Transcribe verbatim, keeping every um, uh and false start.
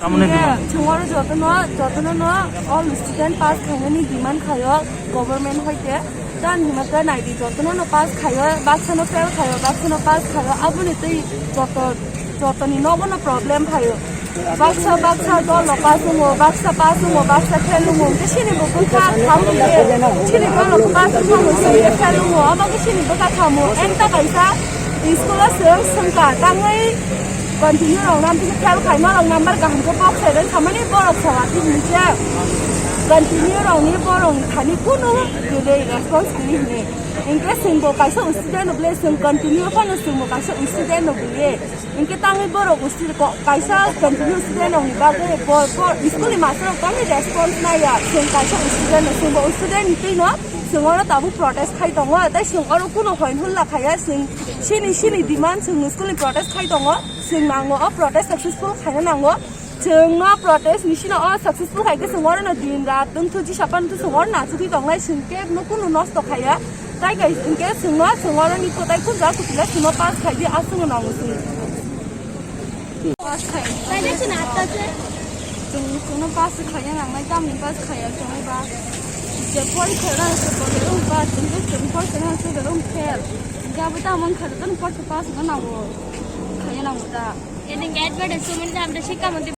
Tamoni demand. Chwng oro jotono, jotono no all student pass khainani demand khaio government hoite. Tan hima khe naidi jotono no pass khaio, baksa no fail khaio, baksa no pass khaio. Aboni twi joto, jotoni nogo no problem phaio. Baksa, baksa dol no pass wngo, baksa pass wngo, baksa fail wngo. Hwnkhe chini bo bwkha thamo hwnkhe, chini dol no pass wngkha hwnkhe fail wngo. Abo khe chini bwkha thamo. Enta kaisa school o chwng swngkha tangwi continue rok nam tini fail khai norok number kaham khe kok sai rw samani borok sawa tini je continue rok ni borok ni thani kunu delay response kwrwi hwnwi. Hinkhe chwng bo kaisa student rok le chwng continue phano chwng bo kaisa student rok le. Hinkhe tangwi borok student ko-, kaisa continue student rok ni bagwi bo, bo school ni master rok tangwi response naiya. Chwng kaisa student rok, chwng bo student ni twi no chwng oro tabuk protest khai tongo. Tai chwng oro kunu hoi hulla khaiya, chwng sini, sini demand chwng school ni protest khai tongo. Chwng nango o protest successful khaina nango. Chwng no protest ni sino o successful khai khe chwng oro no din rat wngthu jisa pan wngthu chwng oro no achugwi tongnai, chwng kebo no kunu nosto khaiya. Tai kai hwnkhe chwng no chwng oro ni kwtai kunja kutila chwng no pass khai di aswk no nango chwng. Pass khai. Chwng, chwng no pass khaina nangnai, tamni pass khaiya chwng ba. Je porikha rang se bo le rung pass, chwng je chwng porikha rang se bo le rung fail. Hinkhe abo tamo wngkha, jotono porikha pass no nango. Khaiya nango da. Ini advertise so many times,